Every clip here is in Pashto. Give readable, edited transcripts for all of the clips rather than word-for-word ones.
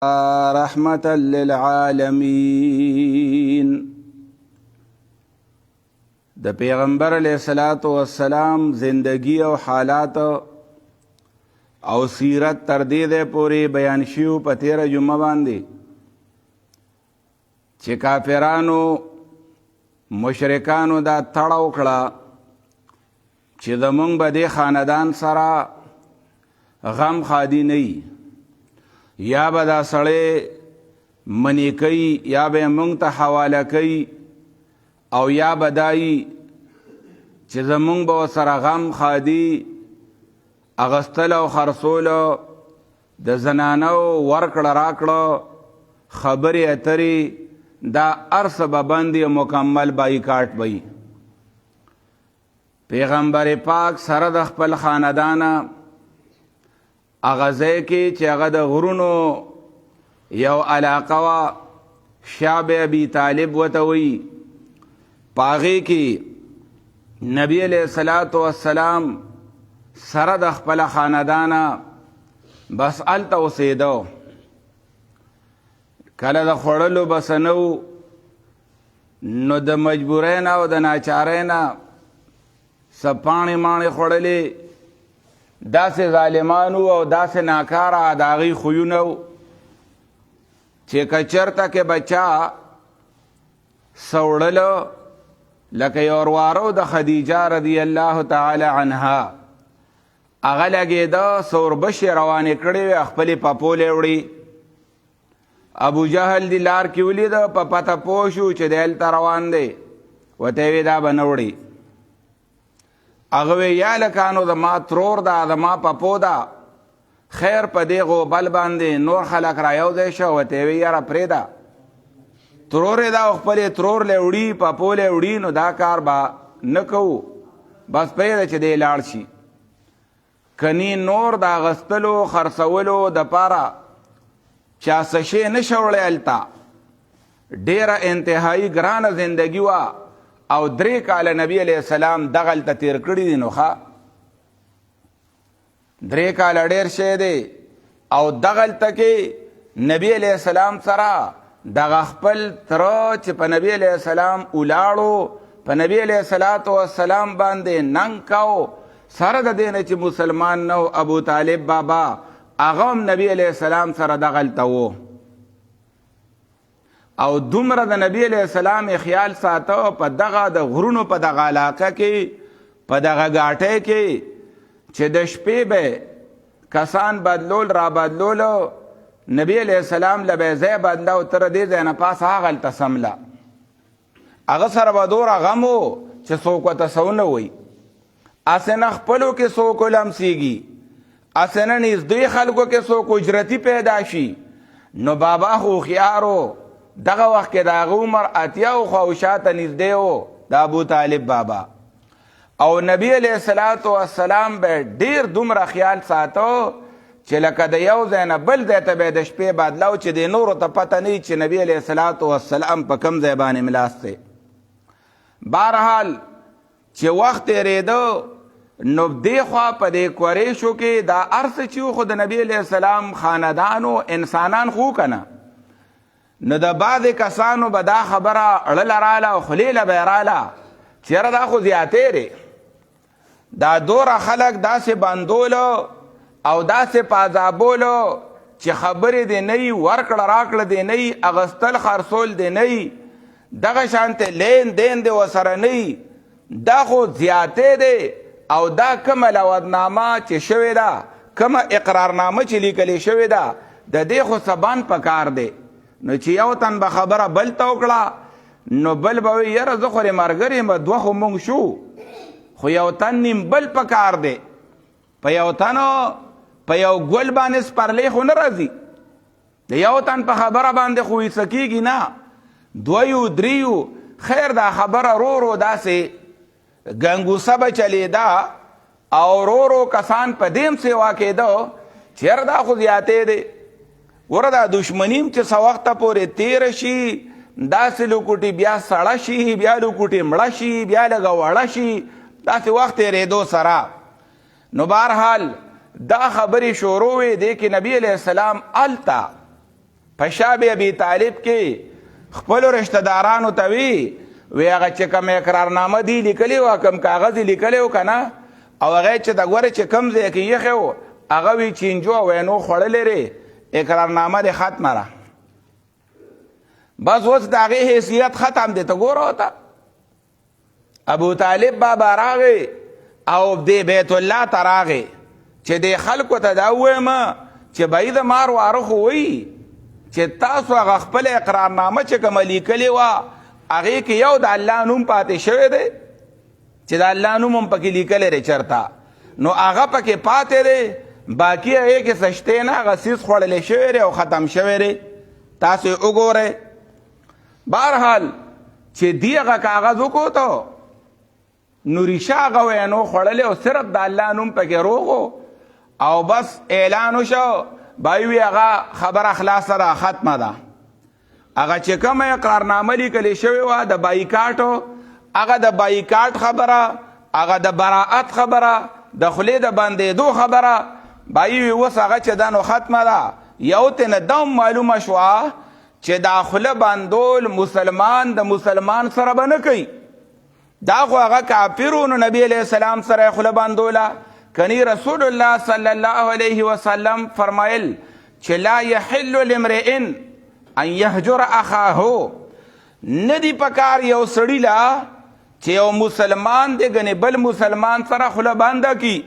رحمة للعالمین. د پیغمبر علیه الصلاۃ والسلام زندگی او حالات او سیرت تر دې ده پورې بیان شیو په 13 جمعه باندې چې کافرانو مشرکانو دا تړه وکړه چې زمونږ به دې خاندان سره غم خادي نه یا به دا سړی منی کوي، یا به مونږ ته حواله کوي، او یا به دایي چې زمونږ به سره غم خادي اغستل او خرڅول، د زنانو ورکړه راکړه، خبرې اترې، دا ارڅ به بندي، مکمل بایکاټ وي. پیغمبر پاک سره د خپل خاندانه هغه ځای کې چې هغه د غرونو یو علاقه وه، شعب ابي طالب وته وي، پاغې کې نبی علیہ الصلات والسلام سره د خپل خاندانه بس هلته اوسېدو. کله د خوړلو بس نه و، نو د مجبورۍ نه او د ناچارۍ نه څه پاڼې ماڼې خوړلې. داسې ظالمانو او داسې ناکاره د هغوی خویونه وو چې که چېرته کې بچا څه وړلو، لکه یو ورواره د خدیجه رضی الله تعالی عنها، هغه لګېده څه اوربشې روانې کړې وې، خپلې پپولې وړي. ابو جهل دی لار کې ولید، په پته پوه شو چې دی هلته روان دی، ورته یې وی دا به نه وړي. هغه وی یا لکانو زما ترور ده، زما پپو ده، خیر په دې غوبل باندې نور خلک را یو ځای شه. ورته یې وی یاره پرېږده، ترور یې ده او خپلې ترور له وړي، پپو له وړي، نو دا کار به نه کوو، بس پرېږده چې دی لاړ شي. کني نور د اغستلو خرڅولو دپاره چا څه شی نه شو وړی. هلته ډېره انتهایی ګرانه زندګي وه او 3 کاله نبی علیه السلام دغلته تېر کړي دي. نو ښه 3 کاله ډېر شی دی. او دغلته کې نبی علیه السلام سره دغه خپل تره چې په نبی علیه السلام ولاړو، په نبی علیه الصلاة والسلام باندې ننګ کاو، سره د دې نه چې مسلمان نه و، ابو طالب بابا هغه هم نبی علیه السلام سره دغلته و. او دومره د نبی علیه السلام خیال ساته په دغه د غرونو په دغه علاقه کې، په دغه ګاټۍ کې، چې د شپې به کسان بدلول را بدلول، نبی علیه السلام له به ځای بدله او تر دې ځای نه پاس هغلته سمله. هغه سره به دومره غم و چې څوک ورته څه ونه وایي. هسې نه خپلو کې څوک ولمسېږي، هسې نه نږدې خلکو کې څوک اجرتي پیدا شي. نو بابا خو هوښیار و، دغه وخت کې د هغه عمر 80 خواوشا ته نږدې و د ابو طالب بابا. او نبی علیه الصلاة والسلام به ډېر دومره خیال ساته چې لکه د یو ځای نه بل ځای ته به د شپې بدلاو، چې د نورو ته پته نه چې نبی علیه الصلاة والسلام په کوم ځای باندې ملاست دی. بهرحال چې وخت تېرېده نو دې خوا په دې قریشو کې دا هر څه چې خو د نبی علیه السلام خاندانو انسانان خو که نه، نو د بعضې کسانو به دا خبره اړله راله او خولې له به یې راله چې یاره دا خو زیاتې دی، دا دوره خلک داسې بندولو او داسې پازابولو چې خبرې دې نه وي، ورکړه راکړه دې نه وي، اغستل خرڅول دې نه وي، دغه شانته لین دین دې ورسره نه وي، دا خو زیاتې دی. او دا کومه لوظنامه چې شوې ده، کومه اقرارنامه چې لیکلې شوې ده، د دې خو سبان په کار دی. نو چې یو تن به خبره بل ته وکړه، نو بل به وایي یاره زه خو دې ملګری یم، دوه خو مونږ شو، خو یو تن نیم بل په کار دی. په یو تن په یو ګل باندې سپرلی خو نه راځي، د یو تن په خبره باندې خو یې څه کېږي نه، دوه یو درې یو. خیر دا خبره رو رو داسې ګنګوسه به چلېده او رو رو کسان په دې هم سیوا کېده چې یاره دا خو زیاتې دی، ګوره دا دښمني هم چې څه وخته پورې تېره شي، داسې لوکوټي بیا سړه شي، بیا لوکوټي مړه شي، بیا لږه وړه شي، داسې وخت تېرېدو سره. نو بهرحال دا خبرې شروع وې. دې کې نبی علیه السلام هلته په شعب ابي طالب کې خپل رشتہ دارانو ته وی وی هغه چې کوم اقرارنامه دی لیکلی و، کوم کاغذ لیکلی و کنه، او هغه چې د ګوره چې کم ځای کې یې و هغه وی چینجو او وینو خوړلې ری، اقرارنامه دې ختمه را، بس اوس د هغې حیثیت ختم دی. ته ګوره ورته ابو طالب بابا راغی او دې بیت الله ته راغی چې دې خلکو ته دا ووایم چې بای د مار واره خو وایي چې تاسو هغه خپل اقرارنامه چې کومه لیکلې وه هغې کې یو د الله نوم پاتې شوی دی، چې د الله نوم هم پکې لیکلی دی چېرته، نو هغه پکې پاتې دی، باقي هغې کې څه شته نه، هغه څیز خوړلی شوی دی او ختم شوی دی. تاسو یې وګورئ. بهرحال چې دی هغه کاغذ وکوتو نو ریشه هغه وینو خوړلی او صرف د الله نوم پکې روغو او بس اعلان وشو، بای وی هغه خبره خلاصه ده، ختمه ده. هغه چې کومه اقرارنامه لیکل شوې وه د بایکاټو، هغه د بایکاټ خبره، هغه د براءت خبره، د خولې د بندېدو خبره، بای وی اوس هغه چې ده نو ختمه ده. یو ته نه دا هم معلومه شوه چې دا خوله بندول مسلمان د مسلمان سره به نه کوي، دا خو هغه کافرو نو نبی علیہ السلام سره خوله بندوله. کني رسول الله صلی الله علیه وسلم فرمایل چې لا یحل لامرئ ان یهجر اخاه، ندی پکار یو سړی لا چې یو مسلمان دی ګنې بل مسلمان سره خوله بنده کی،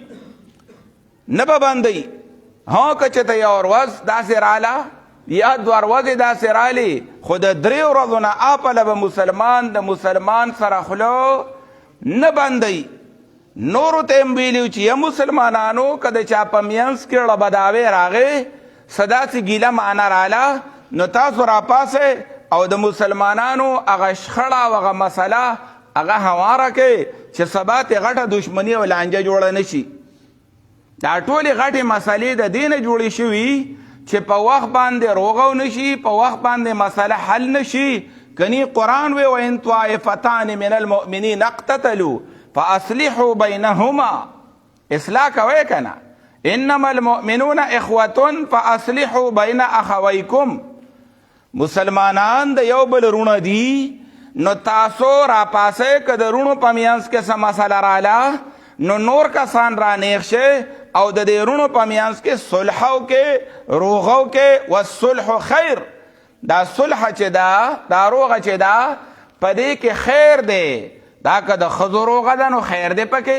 نه به بندي. ها که چې ته یو ورځ داسې راله یا دوه ورځې داسې رالې، خو د درې ورځو نه اپله به مسلمان د مسلمان سره خوله نه بندي. نورو ته هم ویلي چې یا مسلمانانو که د چا په مینځ کې ړبداوی راغی، څه داسې ګیله معنا راله، نو تاسو راپاسئ او د مسلمانانو هغه شخړه او هغه مسله هغه هواره کړئ چې سبا ته غټه دښمني او لانجه جوړه نه شي. دا ټولې غټې مسلې د دې نه جوړې شوي چې په وخت باندې روغه نشي، په وخت باندې مسله حل نشي. کني قرآن وی وان طائفتان من المؤمنین اقتتلوا فاصلحوا بینهما، اصلاح کوي کنه. انما المؤمنون اخوة فاصلحوا بین اخویکم، مسلمانان د یو بل رونه دي، نو تاسو را پاسه که د رونو په میانس کې څه مسله راله نو نور کسان را نیغ شي او د دې رونو په میانس کې صلح وکړي، روغه وکړي. والصلح خیر، دا صلح چې ده، دا روغه چې ده، په دې کې خیر دی. دا که د ښځو روغه ده نو خیر دی پکې،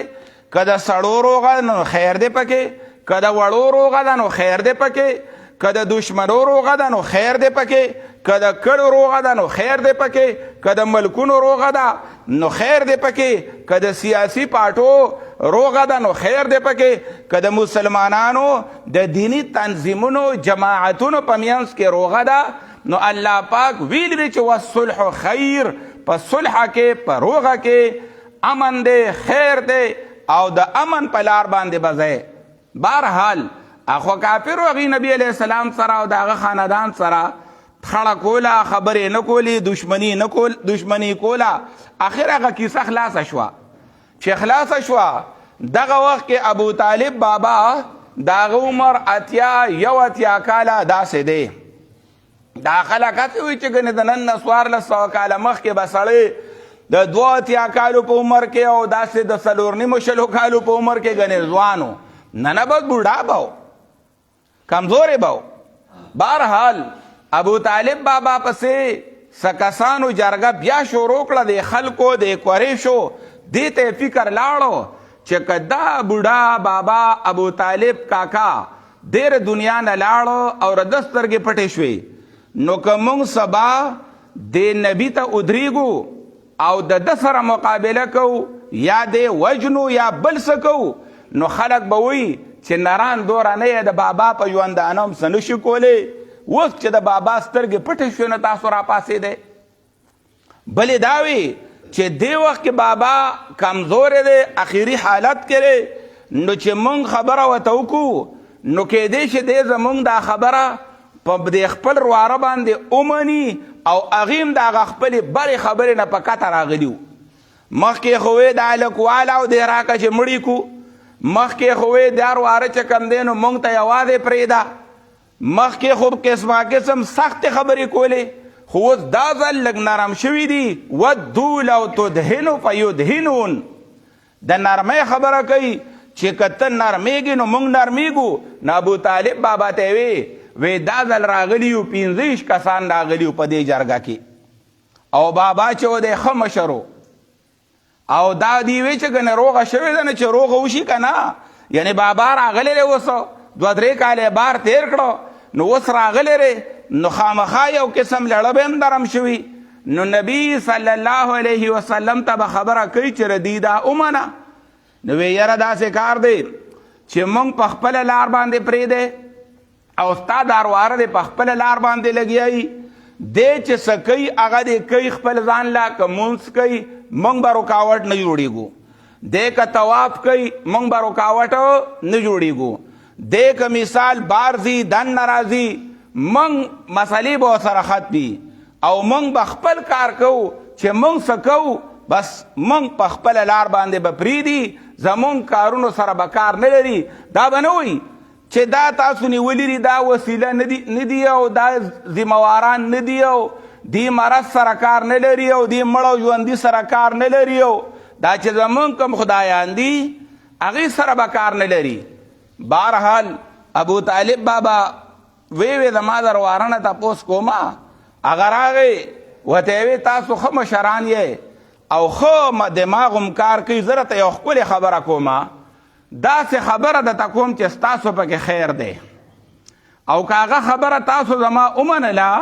که د سړو روغه ده نو خیر دی پکې، که د وړو روغه ده نو خیر دی پکې، که د دشمنو روغه ده نو خیر دی پکې، که د کلو روغه ده نو خیر دی پکې، که د ملکونو روغه ده نو خیر دی پکې، که د سیاسي پارټو روغه ده نو خیر دی پکې، که د مسلمانانو د دیني تنظیمونو جماعتونو په مینځ کې روغه ده نو الله پاک ویلی دی چې والصلح خیر، په صلح کې په روغه کې امن دی، خیر دی، او د امن په لار باندې به ځئ. بهرحال اخو کافرو هغې نبی علیه السلام سره او د هغه خاندان سره خړه کوله، خبرې نه کولې، دشمني نه کول، دشمني کوله. اخر هغه کیسه خلاصه شوه. چې خلاصه شوه دغه وخت کې ابو طالب بابا د هغه عمر 80 81 کاله داسې دی. دا خلک هسې وایي چې ګنې د نن نه 1400 کاله مخکې به سړی د 82 کالو په عمر کې او داسې د 24.5 کالو په عمر کې ګنې ځوان و. نه نه، بس بوډا به و، کمزوری به و. بهرحال ابو طالب بابا پسې څه کسانو جرګه بیا شروع کړه، د خلکو د قریشو دې ته فکر لاړو چې که دا بوډا بابا ابو طالب کاکا ډېره دنیا نه لاړو او د سترګې پټې شوې، نو که موږ سبا دې نبي ته ودرېږو او د ده سره مقابله کوو یا دې وژنو یا بل څه کوو، نو خلک به وایي چې نران دوره نه یې د بابا په ژوندانه هم څه نشي کولی، اوس چې د بابا سترګې پټې شوې نو تاسو راپاڅېدئ. بلې دا وي چې دې وخت کې بابا کمزوری دی، اخیری حالت کې دی، نو چې مونږ خبره ورته وکړو نو کېدای شي دی زمونږ دا خبره په دې خپل رواره باندې ومني او هغې هم د هغه خپلې برې خبرې نه په کته راغلي وو. مخکې خو وې دا هلکواله او دی راکه چې مړي کو، مخکې خو وې دا رواره چې کوم دی نو مونږ ته یوازې پرېږده. مخکې خو قسمه قسم سخت خبرې کولې، خو اوس دا ځل لږ نرم شوي دي. ودو لو تدهنو فیدهنون، د نرمۍ خبره کوي چې که ته نرمېږې نو موږ نرمېږو. نو ابو طالب بابا ته وی، وی دا ځل راغلي یو 25 کسان راغلي په دې جرګه کې، او بابا چې و دی ښه مشر و، او دا دی وی چې کنه روغه شوې ده، نه چې روغه وشي که نه، یعنې بابا راغلی دی اوس دوه درې کاله یې بار تېر کړو، نو اوس راغلی دی، نو خامخا یو قسم لړه به هم درم شوي. نو نبی صلی الله علیه وسلم ته به خبره کوي چې ردی دا ومنه. نو وی یاره داسې کار دی چې موږ په خپله لار باندې پرېږدی او ستا دارواره دی په خپله لار باندې لګیایي، دی چې څه کوي هغه دی کوي خپل ځان له، که مونځ کوي موږ به رکاوټ نه جوړېږو، دی که طواف کوي موږ به رکاوټ نه جوړېږو، دی که مثال بار ځي دننه راځي موږ مسلې به ورسره ختمي، او موږ به خپل کار کوو چې موږ څه کوو، بس موږ په خپله لار باندې به پرېږدي، زموږ کارونو سره به کار نه لري. دا به نه وایي چې دا تاسو نیولي دي، دا وسیله نه دي او دا ذمهواران نه دي او دی مرض سره کار نه لري او دی مړ او ژوندي سره کار نه لري، او دا چې زمونږ کوم خدایان دي هغې سره به کار نه لري. بهرحال ابو طالب بابا وی وی زما درواره نه تپوس کومه، هغه راغی ورته یې وی تاسو ښه مشران یې او ښه دماغ هم کار کوي، زه درته یو ښکلې خبره کومه، داسې خبره درته کوم چې ستاسو پکې خیر دی، او که هغه خبره تاسو زما ومنله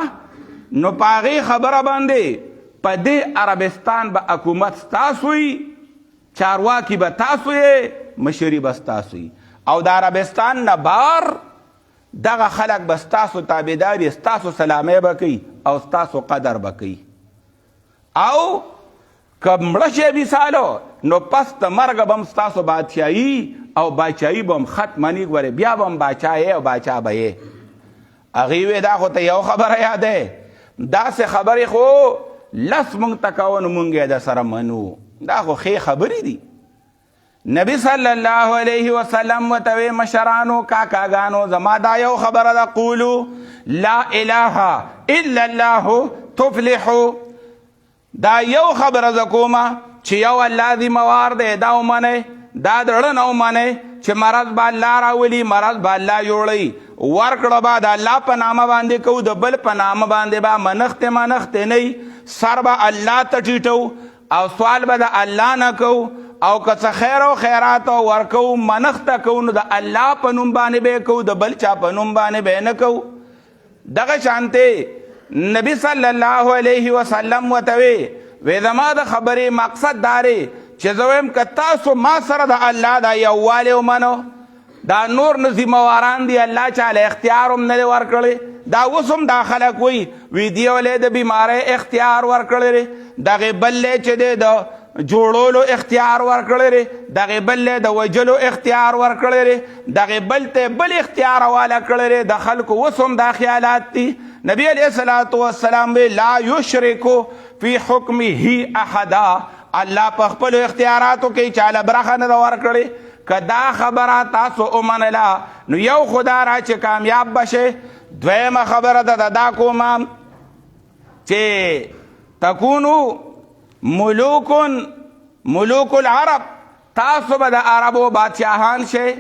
نو په هغې خبره باندې په دې عربستان به حکومت ستاسو وي، چارواکي به تاسو یې، مشري به ستاسو وي، او د عربستان نه بار دغه خلک به ستاسو تابعداري، ستاسو سلامۍ به کوي او ستاسو قدر به کوي. او که مړه شی مثالو نو پس د مرګه به هم ستاسو بادشاهي او باچایي به هم ختمه نه ګورې، بیا به هم باچا یې او باچا به یې. هغې وی دا خو ته یو خبره یادې، داسې خبرې خو لس مونږ ته کوه نو مونږ یې در سره منو، دا خو ښې خبرې دي. نبی صلی الله علیه وسلم ورته وی مشرانو کاکاګانو زما دا یو خبره ده، قولو لا اله الا الله تفلحو. دا یو خبره زه کومه چې یو الله ذمهوار دی، دا ومنئ، دا د زړه نه ومنئ چې مرض به الله راولي، مرض به الله جوړوي، ورکړه به د الله په نامه باندې کوو، د بل په نامه باندې به منښتې منښتې نه وي، سر به الله ته ټیټو او سوال به د الله نه کوو، او که څه خیر او خیرات او ورکوو منښته کوو نو د الله په نوم باندې به یې کوو، د بل چا په نوم باندې به یې نه کوو. دغه شانته نبی صلی الله علیه وسلم ورته وی، وی زما د خبرې مقصد دا دی چې زه وایم که تاسو ما سره د الله دا یووالی ومنو، دا نور نه ذمهواران دي، الله چاله اختیار هم نه دی ورکړی. دا اوس هم دا خلک وایي، وی دی ولې د بیمارۍ اختیار ورکړی دی، دغې بل دی چې دی د جوړولو اختیار ورکړی دی، دغې بل دی د وژلو اختیار ورکړی دی، دغې بل ته بل اختیار حواله کړی دی. د خلکو اوس هم دا خیالات دي. نبی علیه الصلاة والسلام وی لا یشرکو فی حکمه احدا، الله په خپلو اختیاراتو کې چاله برخه نه ده ورکړې. که دا خبره تاسو ومنله نو یو خدا را چې کامیاب به شئ. دویمه خبره ده دا کومه چې تکونو ملوک ملوک العرب، تاسو به د عربو بادشاهان شئ،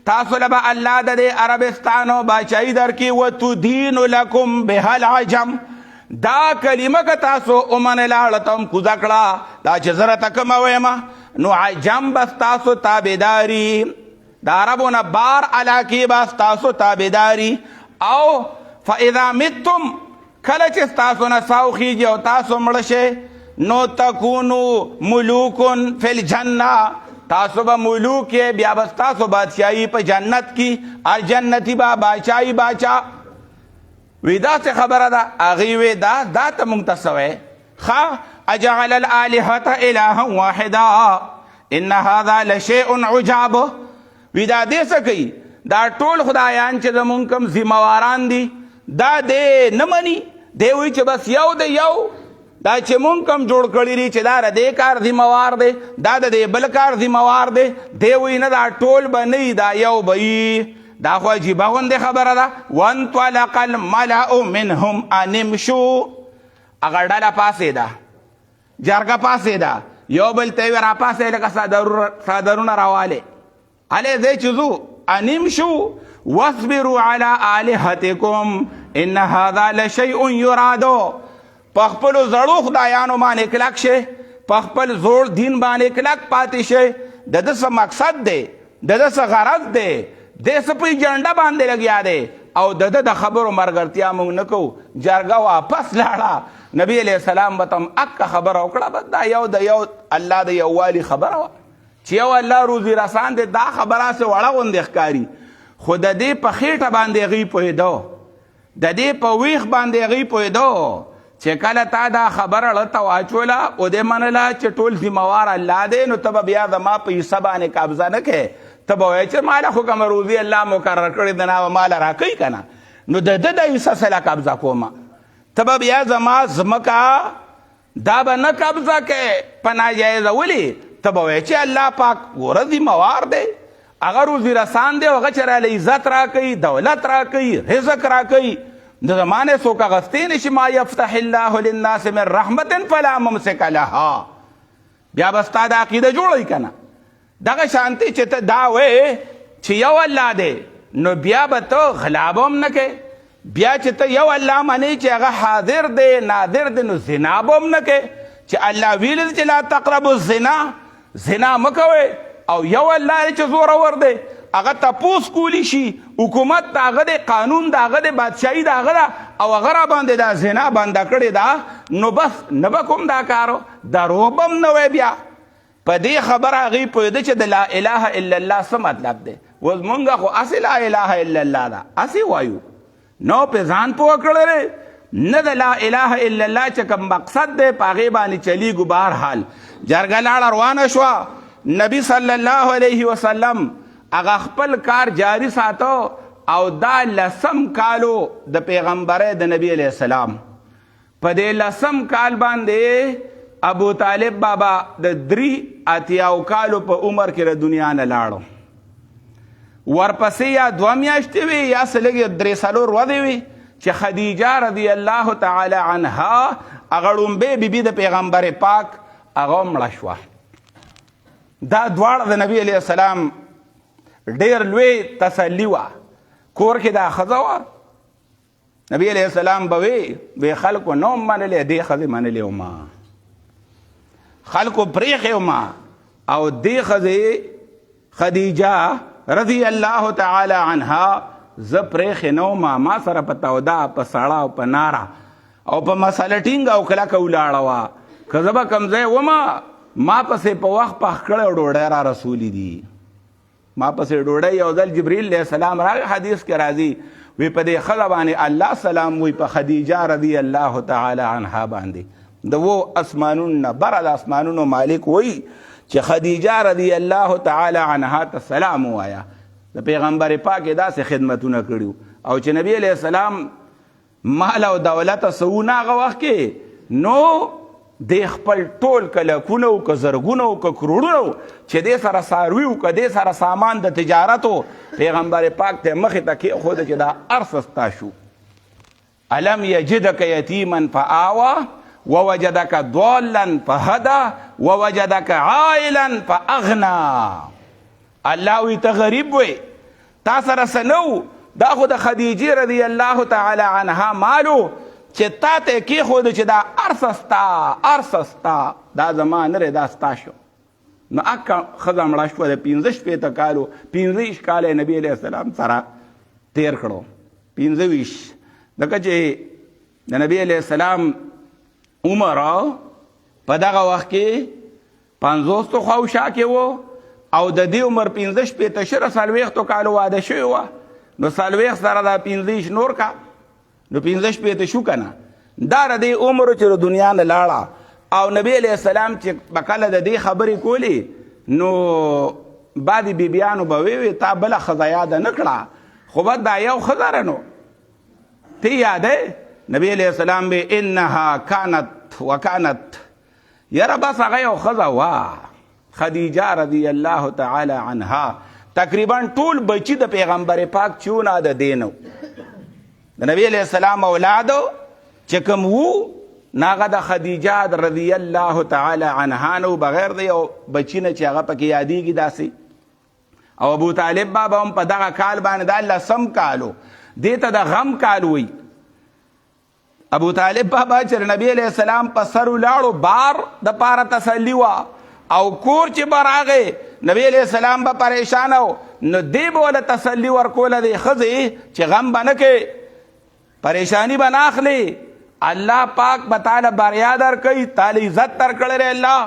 تاسو له به الله د دې عربستانو بادشاهي درکړي. وتدین لکم بها العجم، دا کلمه که تاسو ومنله ړه ته هم کوزه کړه، دا چې زه راته کومه وایم نو عجم به ستاسو تابعداري، د عربو نه بار علاقې به ستاسو تابعداري. او فاذا متم، کله چې ستاسو نه ساه وخیږي او تاسو مړه شئ نو تکونو ملوک فی الجنه، تاسو به ملوک یې، بیا به ستاسو بادشاهي په جنت کې، الجنتي به بادشاهي باچا وی. داسې خبره ده. هغې وی دا دا ته مونږ ته څه وایې؟ ښه، اجعل الالهة الها واحدا ان هذا لشیء عجاب. وی دا دې څه کوي؟ دا ټول خدایان چې زمونږ کوم ذمهواران دي دا دې نه مني، دی وایي چې بس یو دی یو، دا چې مونږ کوم جوړ کړي دي چې دا د دې کار ذمهوار دی، دا د دې بل کار ذمهوار دی، دی وایي نه دا ټول به نه وي، دا یو به وي. دا خو عجیبه غوندې خبره ده. وانطلق الملأ منهم ان امشو، هغه ډله پاڅېده، جرګه پاڅېده، یو بل ته یې راپاڅئ لکه څادرونه راوالی، هلئ ځئ چې ځو، ان امشو واصبروا علی آلهتکم ان هذا لشیء یراد. په خپلو زړو خدایانو باندې کلک شئ، په خپل زوړ دین باندې کلک پاتې شئ. د ده څه مقصد دی، د ده څه غرض دی، دی څه په ایجنډا باندې لګیا دی، او د ده د خبرو مرګرتیا موږ نه کوو. جرګه واپس لاړه، نبی علیه السلام به ته هم اکه خبره وکړه، بس دا یو د یو الله د یووالي خبره وه چې یو الله روزي رسان دی. دا خبره هسې وړه غوندې ښکاري، خو د دې په خېټه باندې هغوی پوهېدو، د دې په ویښ باندې هغوی پوهېدو چې کله تا دا خبره ړه ته واچوله او دې منله چې ټول ذمهوار الله دی، نو ته به بیا زما په حصه باندې قبضه نه کوې، ته به وایې چې ماله خو کومه روزي الله مقرر کړې ده، نه به ماله راکوي که نه، نو د ده د حصه سره قبضه کومه، ته به بیا زما ځمکه دا به نه قبضه کې په ناجایزه. ولې؟ ته به وایې چې الله پاک ګوره ذمهوار دی، هغه روزي رسان دی، هغه چې راله عزت راکوي، دولت راکوي، رزق راکوي، د زمانه څوک اغستې نشي. ما یفتح الله للناس من رحمت فلا ممسک لها. بیا به ستا د عقیده جوړوي که نه؟ دغه شانتي چې ته دا وې چې یو الله دی، نو بیا به ته غلا به هم نه کوې. بیا چې ته یو الله منې چې هغه حاضر دی ناظر دی، نو زنا به هم نه کوې چې الله ویل چې لا تقربوا الزنا، زنا مه کوئ. او یو الله دی چې زورور دی، هغه تپوس کولی شي، حکومت د هغه دی، قانون د هغه دی، بادشاهي د هغه ده، او هغه را باندې دا زنا بنده کړې ده، نو بس نه به کوم دا کار، دروغ به هم نه وایي. بیا په دې خبره هغوی پوهېده چې د لا اله الا الله څه مطلب دی. اوس مونږ خو هسې لا اله الا الله ده هسې وایو، نو په ځان پوه کړی نه د لا اله الا الله چې کوم مقصد دی په هغې باندې چلیږو. بهرحال جرګه لاړه روانه شوه، نبی صلی الله علیه وسلم هغه خپل کار جاری ساته، او دا لسم کالو د پیغمبرۍ د نبی علیه السلام. په دې لسم کال باندې ابو طالب بابا د 83 کالو په عمر کې د دنیا نه لاړو. ورپسې یا دوه میاشتې وې یا څه لږې درې څلور ورځې وې چې خدیجه رضی الله تعالی عنها هغه ړومبۍ بیبي د پیغمبر پاک هغه مړه شوه. دا دواړه د نبی علیه السلام ډېر لوی تسلي وه. کور کې دا ښځه وه، نبی علیه السلام به وی وی خلکو نه منلې، دې ښځې منلې وما، خلکو پرېښې وما، او دې ښځې خدیجه رضی الله تعالی عنها زه پرېښې نه وم، ما سره په توده په سړه او په ناره او په مسله ټینګه او کلکه ولاړه وه. که زه به کوم ځای وم، ما پسې په وخت پخ کړی او ډوډۍ را رسولي دي، ما پسې ډوډۍ. یو ځل جبرئیل علیه السلام راغی، حدیث کې راځي، وی په دې ښځه باندې الله سلام وی، په خدیجه رضی الله تعالی عنها باندې د وو اسمانونو نه بره د اسمانونو مالک وی چې خدیجه رضی الله تعالی عنها ته سلام ووايه. د پیغمبر پاک داسې خدمتونه کړي او چې نبی علیه السلام مال او دولت سونه هغه وخت کې، نو د خپل ټول کلکونه او که زرګونه او که کروړونه چې دې سره څاروي او که دې سره سامان د تجارت پیغمبر پاک ته مخې ته کېښود چې دا هر څه ستا شو. الم یجدک یتیما فآوا ووجدک ضالا فهدا ووجدک عائلا فاغنا. الله وی ته غریب وې، تا سره څه نه وو، دا خو د خدیجې رضی الله تعالی عنها مالو چې تا ته یې کېښود چې دا هر څه ستا، هر څه ستا، دا زما نه دی، دا ستا شو. نو اکه ښځه مړه شوه د 65 کالو، 25 کاله یې نبي علیه السلام سره تېر کړو، 25، ځکه چې د نبي علیه السلام عمر په دغه وخت کې 50 خواوشا کې وو، او د دې عمر 65 شره 40 کالو واده شوی وه، نو 40 سره دا 25 نور کا، نو 65 شو که نه. دا د دې عمر چې د دنیا نه لاړه. او نبی علیه السلام چې به کله د دې خبرې کولې، نو بعضې بیبیانو به وی وی تا بله ښځه یاده نه کړه، خو بس دا یو ښځه ده نو ته یادې. نبی علیه السلام به انها کانت وکانت، یاره بس هغه یو ښځه وه، خدیجه رضی الله تعالی عنها. تقریبا ټول بچی د پیغمبر پاک چونه د دینو د نبی علیہ السلام اولاد چې کوم وو ناغه د خدیجه رضی الله تعالی عنها نو بغیر د یو بچی نه چې هغه پکې یادېږي داسې. او ابو طالب بابا هم په دغه کال باندې د الله سم کالو دې ته د غم کال وي. ابو طالب بابا چې نبی علیہ السلام په سر ولاړو بار د پاره تسلی وا او کور چې براغه نبی علیہ السلام به پریشان او نو دی به ول تسلی ورکوله دی خزي چې غم بنه کې پریشانی به نه اخلي، الله پاک به تعالی بریا درکوي، تعالی عزت درکړی دی، الله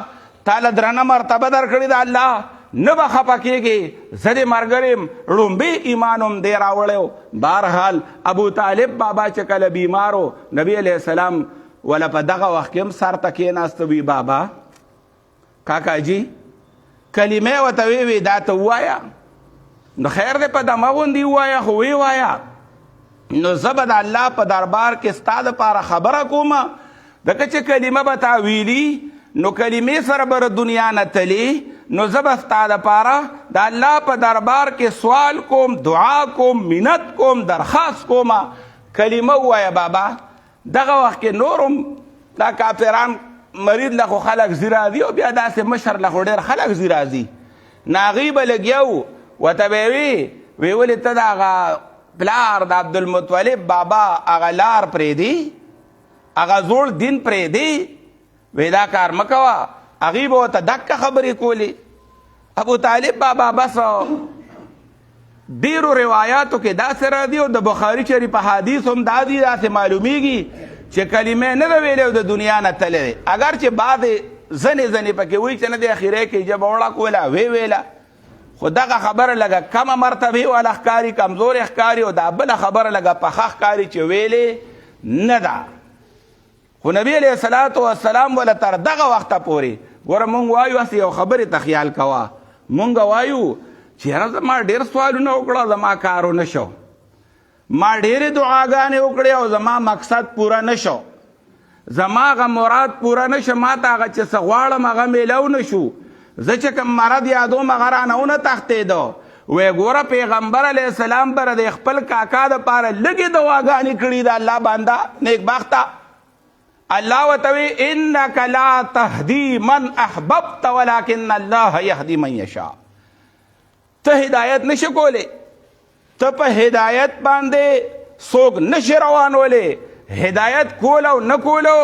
تعالی درنه مرتبه درکړې ده، الله نه به خفه کېږي، زه دې ملګری یم، ړومبی ایمان هم دی راوړی و. بهرحال ابو طالب بابا چې کله بیمار و، نبی علیه السلام وله په دغه وخت کې هم سر ته کېناسته، وي بابا کاکا جی کلمه ورته وی وی دا ته ووایه، نو خیر دی په دمه غوندې ووایه، خو وی وایه، نو زه به د الله په دربار کې ستا دپاره خبره کوم، ځکه چې کلمه به تا ویلي نو کلمې سره به د دنیا نه تلې، نو زه به ستا دپاره د الله په دربار کې سوال کوم، دعا کوم، منت کوم، درخواست کوم، کلمه ووایه بابا. دغه وخت کې نورم دا کافران مرید له خو خلک ځي راځي، او بیا داسې مشر له خو ډېر خلک ځي راځي، نو هغوی به لګیا وو، ورته به یې وي وی ولې ته د هغه پلار د عبدالمطلب بابا هغه لار پرېږدي، هغه زوړ دین پرېږدي، وی دا کار مه کوه. هغوی به ورته دکه خبرې کولې. ابو طالب بابا بس ډیرو روایاتو کې داسې راځي، او د بخاري شریف په حدیث هم دا دي، داسې معلومیږي چې کلمه نه ده ویلې او د دنیا نه تللی دی. اګر چې بعضې ځنې ځنې پکې وایي چې نه دی اخیری کې ژبه وړه کوله ویې ویله، خو دغه خبره لږه کمه مرتبې واله ښکاري، کمزورې ښکاري، او دا بله خبره لږه پخه ښکاري چې ویلې نه ده. خو نبی علیه الصلاة والسلام وله تر دغه وخته پورې ګوره مونږ وایو هسې یو خبرې ته خیال کوه، مونږ وایو چې یاره زما ډېر سوالونه وکړه زما کار ونه شو، ما ډېرې دعاګانې وکړې او زما مقصد پوره نه شو، زما هغه مراد پوره نه شو، ما ته هغه چې څه غواړم هغه میلاو نه شو، زه چې کوم مرض یادوم هغه رانه ونه تښتېده. وی ګوره پیغمبر علیه السلام بر د خپل کاکا د پاره لږې دواګانې کړي د الله بنده نیکبخته. الله ورته وی انک لا تهدی من احببت ولکن الله یهدی من یشاء. ته هدایت نشي کولی، ته په هدایت باندې څوک نشي روانولی، هدایت کول او نه کولو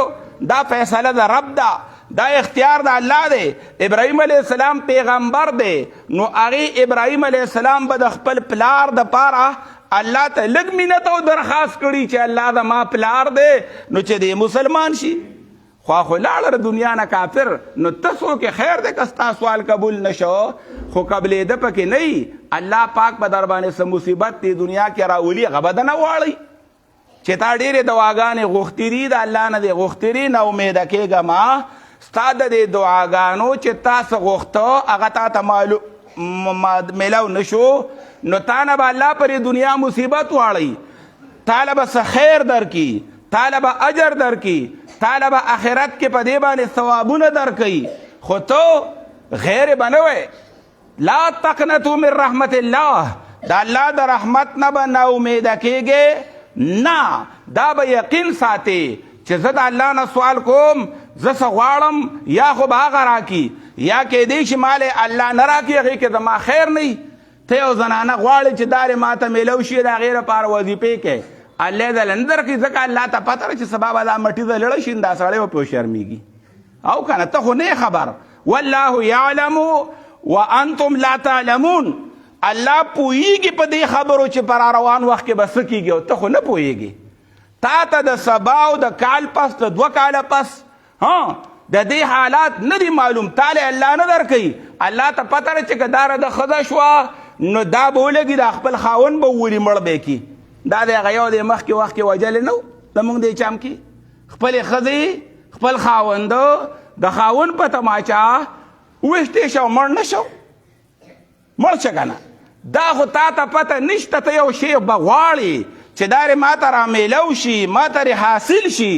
دا فیصله د رب ده، دا اختیار د الله دی. ابراهیم علیه السلام پیغمبر دی، نو هغې ابراهیم علیه السلام به د خپل پلار د پاره الله ته لږ مینت او درخواست کړي چې الله زما پلار دی، نو چې دی مسلمان شي. خو خو لاړه د دنیا نه کافر، نو ته څوک خیر دی که ستا سوال قبول نه شو، خو قبلېده پکې نه وي، الله پاک به در باندې څه مصیبت دی دنیا کې راولي، هغه به درنه غواړي چې تا ډېرې دعاګانې غوښتې دي، د الله نه دې غوښتې دي، نا امیده کېږه ما، ستا د دې دعاګانو چې تا څه غوښته هغه تا ته معلوم میلاو نه شو، نو تا نه به الله پرې دنیا مصیبت واړوي، تا له به څه خیر درکړي، تا له به اجر درکړي، تا له به آخرت کې په دې باندې ثوابونه درکړي، خو ته غیر به نه وې. لا تقنطوا من رحمت الله، د الله د رحمت نه به نا امیده کېږې نه، دا به یقین ساتې چې زه د الله نه سوال کوم، زه څه غواړم یا خو به هغه راکړي، یا کېدی شي ما له الله نه راکړي، هغې کې زما خیر نه وي. ته یو زنانه غواړې چې دا دې ما ته میلو شي، د هغې لپاره وظیفې کوې، الله دې له نه درکړي، ځکه الله ته پته ده چې سبا به دا مټیزه لړه شي، دا سړی به پرې وشرمېږي. او که نه ته خو نه خبر، والله یعلم وانتم لا تعلمون، الله پوهیږي په دې خبرو چې پر روان وخت کې به څه کېږي، او ته خو نه پوهیږي. تا ته د سبا او د کال پس، د دوه کاله پس، ها د دې حالات نه دي معلوم، تا له الله نه درکوي. الله ته پته ده چې که دا د ښځه شوه نو دا به ولګي، دا خپل خاوند به وولي، مړ به یې کړي. دا دی هغه یو دی مخکې وخت کې وژلی نه و زموږ دې چم کې، خپلې ښځې خپل خاوند د خاوند په تماچا وویشتی شو، مړ نه شو، مړ شه که نه. دا خو تا ته پته نشته، ته یو شی به غواړې چې دا رې ما ته را میلاو شي، ما ته رې حاصل شي،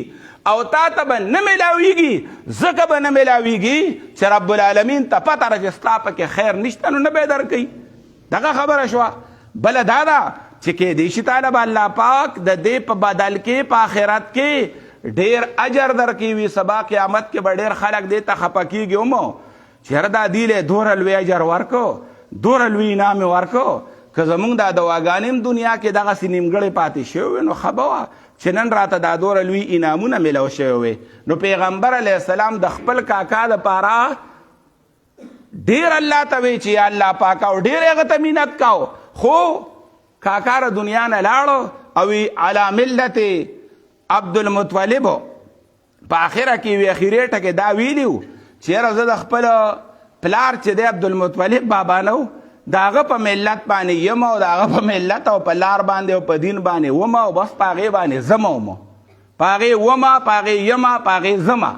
او تا ته به نه میلاویږي، ځکه به نه میلاویږي چې رب العالمین ته پته ده چې ستا پکې خیر نشته، نو نه به یې درکوي. د دغه خبره شوه. بله دا ده چې کېدای شي طالب الله پاک د دې په بدل کې په آخرت کې ډیر اجر درکوي وي. سبا قیامت کې به ډیر خلک دې ته خفه کېږي هم چې یاره دا دې له دومره لوی اجر ورکو، دومره لوی انعام یې ورکو، که زمونږ دا دواګانې هم دنیا کې دغسې نیمګړې پاتې شوې وې نو ښه به وه چې نن راته دا دومره لوی انعامونه میلاو شوی وي. نو پیغمبر علیه السلام د خپل کاکا دپاره ډیر الله ته وی چې یا الله پاک، او ډیر هغه ته مینت کاو، خو کاکا د دنیا نه لاړو او علی ملت عبدالمطلب په اخره کې وی اخیری ټکی دا ویلیو چې یاره زه د خپل پلار چې دی عبدالمطلب بابا نه د هغه په ملت باندې یم او د هغه په ملت او په لار باندې او په دین باندې وم او بس په هغې باندې ځم وم، په هغې ومه، په هغې یمه، په هغې ځمه،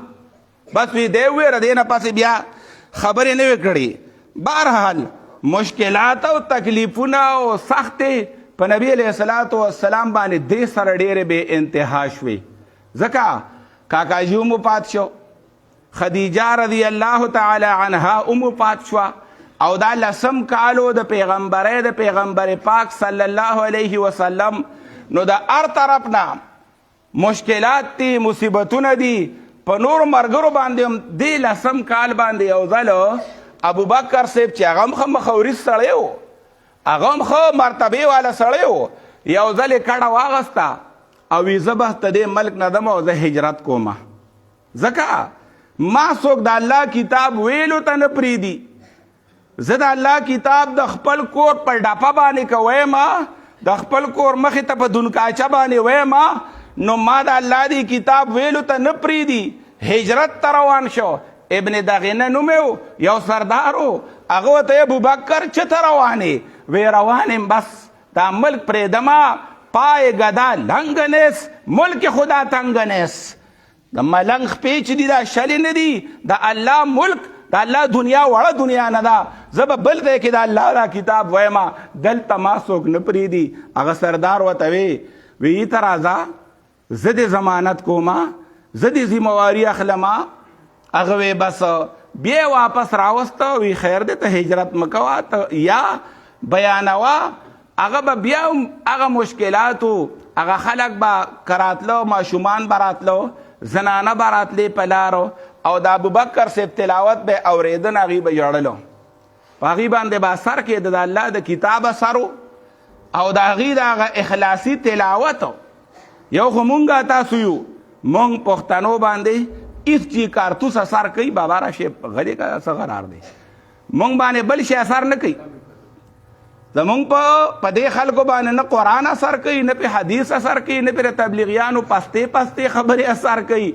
بس وی دی ویره دی نه پسې بیا خبرې نه وې کړې. بهرحال مشکلات او تکلیفونه او سختې په نبی علیه الصلاة والسلام باندې دې سره ډېرې بې انتها شوې، ځکه کاکاجي هم وفات شو، خدیجه رضی الله تعالی عنها هم وفات شوه، او دا لسم کالو د پیغمبرۍ د پیغمبر پاک صلی الله علیه وسلم، نو د هر طرف نه مشکلات دي، مصیبتونه دي. په نورو مرګرو باندې هم دې لسم کال باندې یو ځل ابوبکر صاحب چې هغه هم ښه مخوري سړی و، هغه هم ښه مرتبې والا سړی و، یو ځل یې کډه واغسته او وی زه به ته دې ملک نه ځم او زه هجرت کوم، ځکه ما څوک د الله کتاب ویلو ته نه پرېږدي. زه د الله کتاب د خپل کور په ډپه باندې که وایم، د خپل کور مخې ته په دونکاچه باندې وایم، نو ما د الله دی کتاب ویلو ته نه پرېږدي. هجرت ته روان شو. ابن دغینه نوم یو سردار و، هغه ورته ابوبکر چه ته روان یې؟ وی روان یم، بس دا ملک پرېږدمه، پای ګدا لنګ نیس، ملک خدا تنګ نیس. د ملنګ خپې چې دي دا شلې نه دي، د الله ملک د الله دنیا وړه دنیا نه ده، زه به بل ځای کې د الله دا کتاب وایم، دلته ما څوک نه پرېږدي. هغه سردار ورته وی وی ته راځه، زه دې ضمانت کومه، زه دې ذمهواري اخلمه. هغه وی بس بیا واپس راوسته، وی خیر دی، ته هجرت مه کوه، ته یا بیانوه. هغه به بیا هم هغه مشکلاتو، هغه خلک به که راتلو، ماشومان به راتلو، زنانه به راتلې په لارو، او د ابوبکر صاحب تلاوت به اورېده، نو هغوی به ژړلو، په هغوی باندې به اثر کېده، د الله د کتاب اثر او د هغوی د هغه اخلاصي تلاوت. یو خو مونږ تاسو یو، مونږ پښتنو باندې هیڅ چې کارتوس اثر کوي، بابا راشه غلی که څه قرار دی، مونږ باندې بل شي اثر نه کوي. زمونږ په دې خلکو باندې نه قرآن اثر کوي، نه په حدیث اثر کوي، نه پر تبلیغیانو پستې پستې خبرې اثر کوي،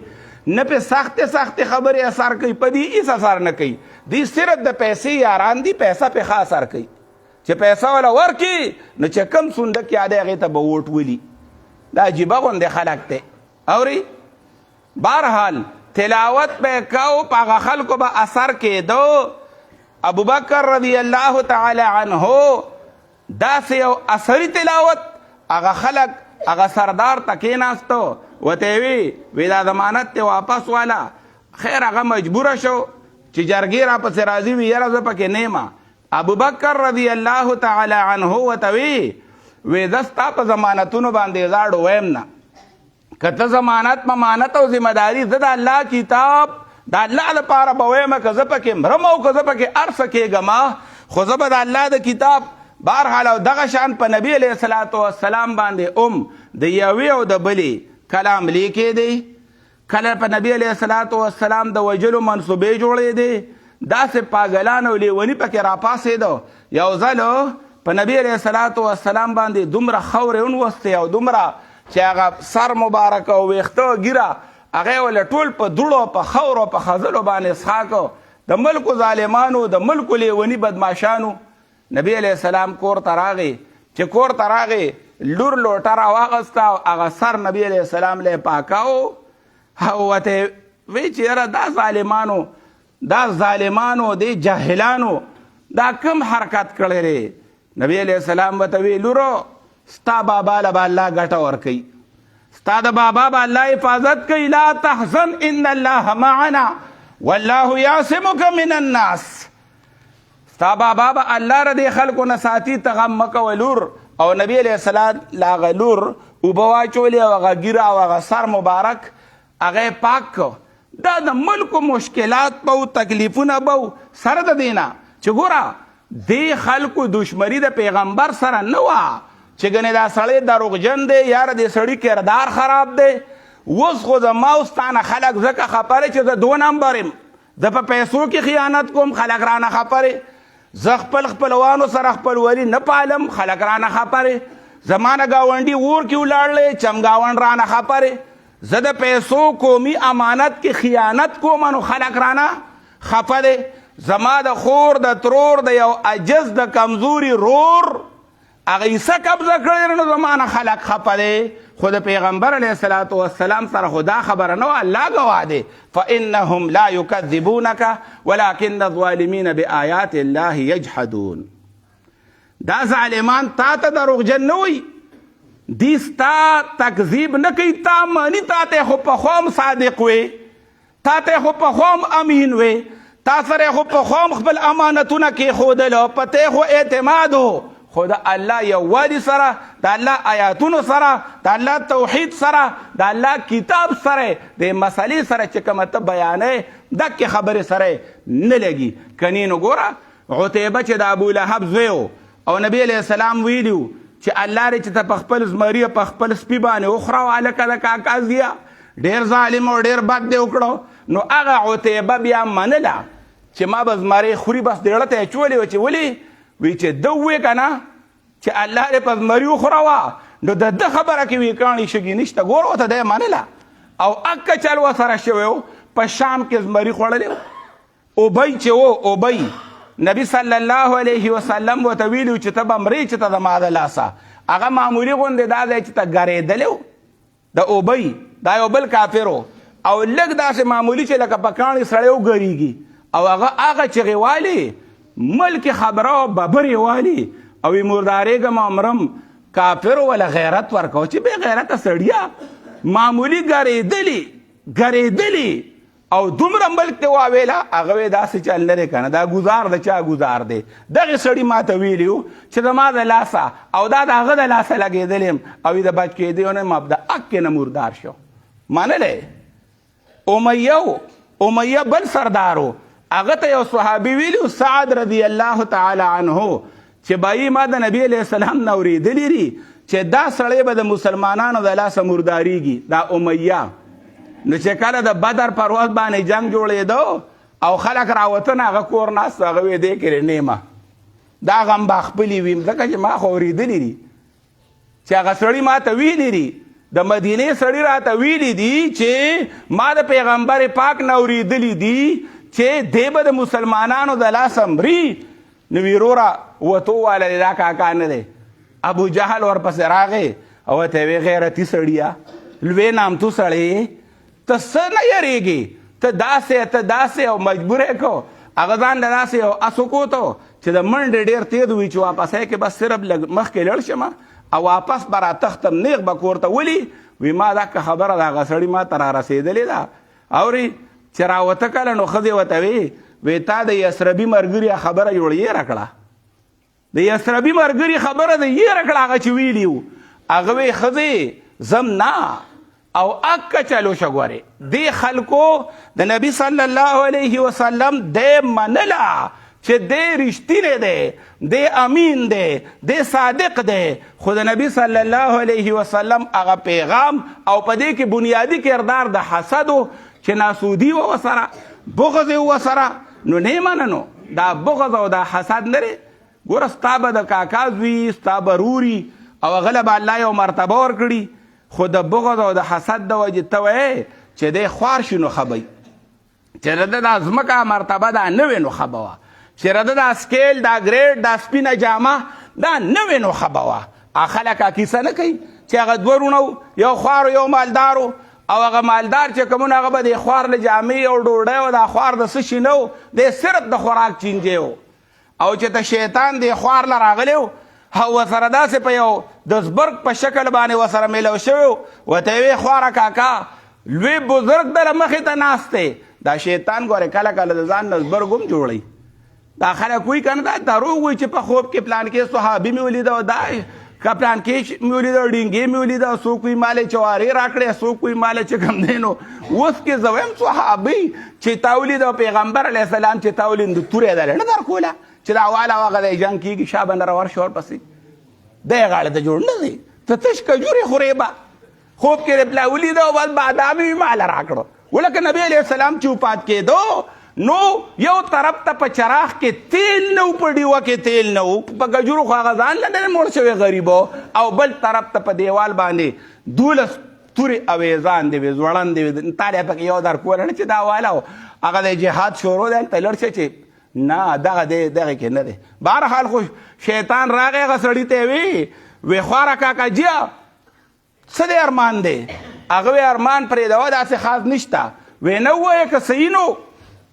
نه په سختې سختې خبرې اثر کوي، په دې هیڅ اثر نه کوي. دی صرف د پیسې یاران دي، پیسه په ښه اثر کوي، چې پیسه ولا ورکي نو چې کم صندوق یادې هغې ته به ووټ ولي. دا عجیبه غوندې خلک دی. اوري بهرحال تلاوت به کاو، په هغه خلکو به اثر کېدو. ابوبکر رضی الله تعالی عنه داسې یو اثري تلاوت، هغه خلک هغه سردار ته کېناستو، ورته یې وی وی دا ضمانت دی واپس والا. خیر هغه مجبوره شو چې جرګې راپسې راځي، وی یاره زه پکې نه یم. ابوبکر رضی الله تعالی عنه ورته وی وی زه ستا په ضمانتونو باندې زاړو وایم نه، که ته ضمانت ممانت او ذمه داري، زه د الله کتاب د الله لپاره به وایم، که زه پکې مرم او که زه پکې هر څه کېږم، خو زه به د الله د کتاب بهرحال. او دغه شان په نبی علیه الصلاة والسلام باندې هم د یوې او د بلې کلام لیکې دی، کله په نبی علیه الصلاة والسلام د وژلو منصوبې جوړېدې، داسې پاګلان او لیوني پکې راپاڅېده. یو ځل په نبی علیه الصلاة والسلام باندې دومره خاورې ونوستې او دومره چې هغه سر مبارک او ویښته ږیره هغه یې وله ټول په دوړو په خاورو په خزلو باندې څښاک. د ملکو ظالمانو د ملکو لیوني بدماشانو. نبی علیه السلام کور ته راغی، چې کور ته راغی لور لوټه راواغسته او هغه سر نبی علیه السلام له پاکاو او ورته وی چې یاره دا ظالمانو، دا ظالمانو، دې جاهلانو دا کم حرکت کړی دی. نبی علیه السلام ورته وی لورو ستا بابا له به الله ګټه ورکوي، ستا د بابا به الله حفاظت کوي، لا تحزن ان الله معنا والله یعصمک من الناس. ستا بابا به الله را دې خلکو نه ساتي، ته غم مه کوه لور. او نبی علیه السلام له هغه لور اوبه واچولې او هغه ږیره او هغه سر مبارک هغه یې پاک کړ. دا د ملکو مشکلات به و، تکلیفونه به و، سره د دې نه چې ګوره دې خلکو دشمني د پیغمبر سره نه وه چې ګنې دا سړی دروغجن دی، یاره دې سړي کردار خراب دی. اوس خو زما او ستا نه خلک ځکه خپه دی چې زه دوه نمبر یم، زه په پیسو کې خیانت کوم، خلک رانه خپه دی، زه خپل خپلوانو سره خپلولي نه پالم، خلک رانه خپه دی، زما نه ګاونډي اور کې ولاړلی، چمګاونډ رانه خپه دی، زه د پیسو قومي امانت کې خیانت کوم نو خلک رانه خفه دی، زما د خور د ترور د یو عجز د کمزوري رور هغه حصه قبضه کړې نو زما نه خلک خفه دی. خو د پیغمبر علیه الصلاة والسلام سره خو دا خبره نه وه، الله ګواه دی، فإنهم لا یکذبونک ولکن الظالمین بآیات الله یجحدون. دا ظالمان تا ته دروغجن نه وي، دی ستا تکذیب نه کوي، تا مانی، تا ته خو پخوا هم صادق وي، تا ته خو پخوا هم امین وي، تا سره خو پخوا هم خپل امانتونه کېښودل، په ته خو اعتماد و. خو د الله یووالي سره، د الله آیاتونو سره، د الله توحید سره، د الله کتاب سره، د مسئلې سره چې کومه ته بیانې دکې خبرې سره نه لګي. کني نو ګوره عتیبه چې د ابو لهب زوی و او نبی علیه السلام ویلي و چې الله دې چې ته په خپل زمري په خپل سپي باندې وخوره هلکه د کاکا زیه ډېر ظالم او ډېر بد دی وکړو. نو هغه عتیبه بیا منله چې ما به زمری خوري، بس دېړه ته یې اچولې وه چې ولې وی چې ده ووې که نه چې الله دې په زمري وخوروه، نو د ده خبره کې وی کاڼي شګي نشته. ګوره ورته دی منله او اکه چل ورسره شوی و، په شام کې زمري خوړلی و. ابی چې و، ابی نبی صلی الله علیه وسلم ورته ویلي چې ته به مرې چې ته زما د لاسه. هغه معمولي غوندې دا دی چې ته ګرېدلی و د ابی، دا یو بل کافر و، او لږ داسې معمولي چې لکه په کاڼي سړی وګرېږي، او هغه هغه چغې والي ملک خبره او ببرې والي او وي مردارېږم او مرم. کافر وله غیرت ورکاو چې بې غیرته سړیه، معمولي ګرېدلي ګرېدلي او دومره ملک ته واویلا. هغه وی داسې چل نه دی که نه، دا ګزار د چا ګزار دی؟ دغې سړي ما ته ویلي و چې زما د لاسه او دا د هغه د لاسه لګېدلی یم او د بچ کېدی نه یم، د اکې نه مردار شو. منلی امیه و، امیه بل سردار و، هغه ته یو صحابي ویلي و سعد رضی الله تعالی عنه چې بایي ما د نبی علیه السلام نه اورېدلي دي چې دا سړی به د مسلمانانو د لاسه مردارېږي، دا امیه. نو چې کله د بدر پر ورځ باندې جنگ جوړېدو او خلک راوتل، هغه کور ناست، هغه وې دې کې نیمه دا غم به خپلې ویم، ځکه چې ما خو اورېدلي دي چې هغه سړي ما ته ویلي دي، د مدینې سړي راته ویلي دي چې ما د پیغمبر پاک نه اورېدلي دي چې دی به د مسلمانانو د لاسه مري. نو وروره وتو واله دی، دا کاکا نه دی. ابو جهل ورپسې راغی او ورته یې وی غیرتي سړیه، لوی نامتو سړی، ته څه نه یریږي، ته داسې ته داسې، او مجبور یې کړو. هغه ځان له داسې یو اس وکوتو چې د منډې ډېر تېز وي چې واپسۍ کې بس صرف لږ مخکې لړ شم او واپس به راتښتم، نیغ به کور ته ولي. وي ما دا که خبره د هغه سړي ما ته را رسېدلې ده. اوري چې راوته کله نو ښځې ورته وی، وی تا د یثربي مرګري خبره جوړ یې راکړه، د یثربي مرګري خبره د یې راکړه، هغه چې ویلي وو. هغه وی ښځې زم نه، او اکه چلو شه. ګورې دې خلکو د نبی صلی الله علیه وسلم دی منله چې دی رښتینی دی، دی امین دی، دی صادق دی، خو د نبی صلی الله علیه وسلم هغه پیغام او په دې کې بنیادي کردار د حسد و چې ناسودي و ورسره، بغض یې ورسره، نو نه یې مننو. دا بغض او دا حسد نه دی. ګوره ستا به د کاکا زوی، ستا به روري او هغه له به الله یو مرتبه ورکړي، خو د بغض او د حسد د وجې ته وایې چې دی خوار شي نو ښه به وي، چې د ده دا ځمکه مرتبه دا نه وي نو ښه به وه، چې د ده دا سکیل، دا ګریډ، دا سپینه جامه دا نه وي نو ښه به وه. خلک کیسه نه کوي چې هغه دوه وروڼه وو، یو خوار یو مالدار و، او هغه مالدار چې کومونه هغه به د خوار له جامې او ډوډۍ او دا خوار د څه شي نه و، دی صرف د خوراک چینجی و. او چې ته شیطان دی خوار له راغلی و او ورسره داسې په یو د زبرګ په شکل باندې ورسره میلو شوی و، ورته یې ویې خواره کاکا لوی بزرګ دله مخې ته ناست دی. دا شیطان ګورې کله کله د ځان نه زبرګ هم جوړوي. دا خلک وایي که نه، دا دروغ وایي چې په خوب کې پلان کې صحابي مې ولیده او دا که پلان کې مې ولیده، ډینګې مې ولیده، څوک وایي ما له چوارې راکړې، څوک وایي ما له چې کوم دی. نو اوس کې زه وایم صحابي چې تا ولیده، پیغمبر علیه السلام چې تا ولید، نو توره یې دله نه درکوله چې دا واله هغه دی جنګ کېږي، شا به نه راورشي ورپسې دی غاړې ته جوړ نه دی، ته تش کجورې خورې به خوب کې دې پلا ولیده او بس بادام یې ماله راکړو. ولکه نبی علیه السلام چې وفات کېدو نو یو طرف ته په چراغ کې تیل نه و، په ډیوه کې تیل نه و، په کجورو خو هغه ځان له نه موړ شوی غریب، او بل طرف ته په دیوال باندې 12 تورې اویزان دی وې، ځوړند دی وې، تا له پکې یو در کوله نه چې دا واله هغه د جهاد شروع دی، هلته لړ شه چې نه دغه دی، دغه کې نه دی. بهرحال خو شیطان راغی هغه سړي ته وی وی خواره کاکا جیا څه دی ارمان دی؟ هغه وی ارمان پرېږدوه، داسې خاص نشته. وی نه ووایه که صحیح نو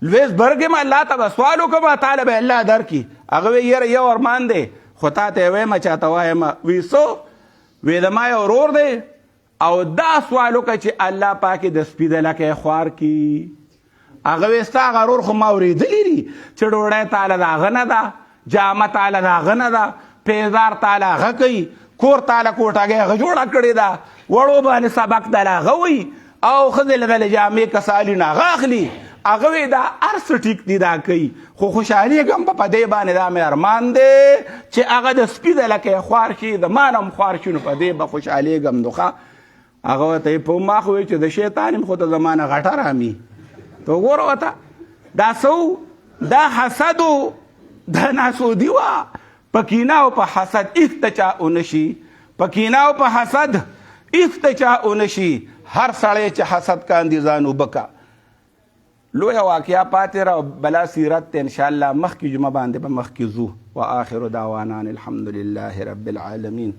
لوی زبرګ یم، الله ته به سوال وکړم، تا له به الله درکړي. هغه وی یاره یو ارمان دی خو تا ته یې وایم چا ته وایم. وی څه؟ وی زما یو ورور دی او دا سوال وکړه چې الله پاک د سپي د لکۍ خوار کړي. هغه وی ستا هغه ورور خو ما اورېدلي دي چې ډوډۍ تاله د هغه نه ده، جامه تاله د هغه نه ده، پیزار تاله هغه کوي، کور تاله کوټګۍ هغه جوړه کړې ده، وړو باندې سبق دله هغه وایي، او ښځې له دلې جامې کسالي نه هغه اخلي. هغه وی دا هر څه ټیک دي دا کوي، خو خوشحالېږم په دې باندې، دا مې ارمان دی چې هغه د سپي د لکۍ خوار شي، د ما نه هم خوار شي، نو په دې به خوشحالېږم. نو ښه هغه ورته په ما خو وایي چې د شیطان یم، خو ته زما نه غټه رامي. ته وګوره ورته دا څه و؟ دا حسد و، دا ناسودي وه. په کینه او په حسد هېڅ د چا ونه شي، په کینه او په حسد هېڅ د چا ونه شي. هر سړی چې حسد کاندي ځان اوبه که. لویه واقعه پاتې را بلا سیرت ته انشاءالله مخکې جمعه باندې به مخکې ځو. وآخر دعوانا ان الحمد لله رب العالمین.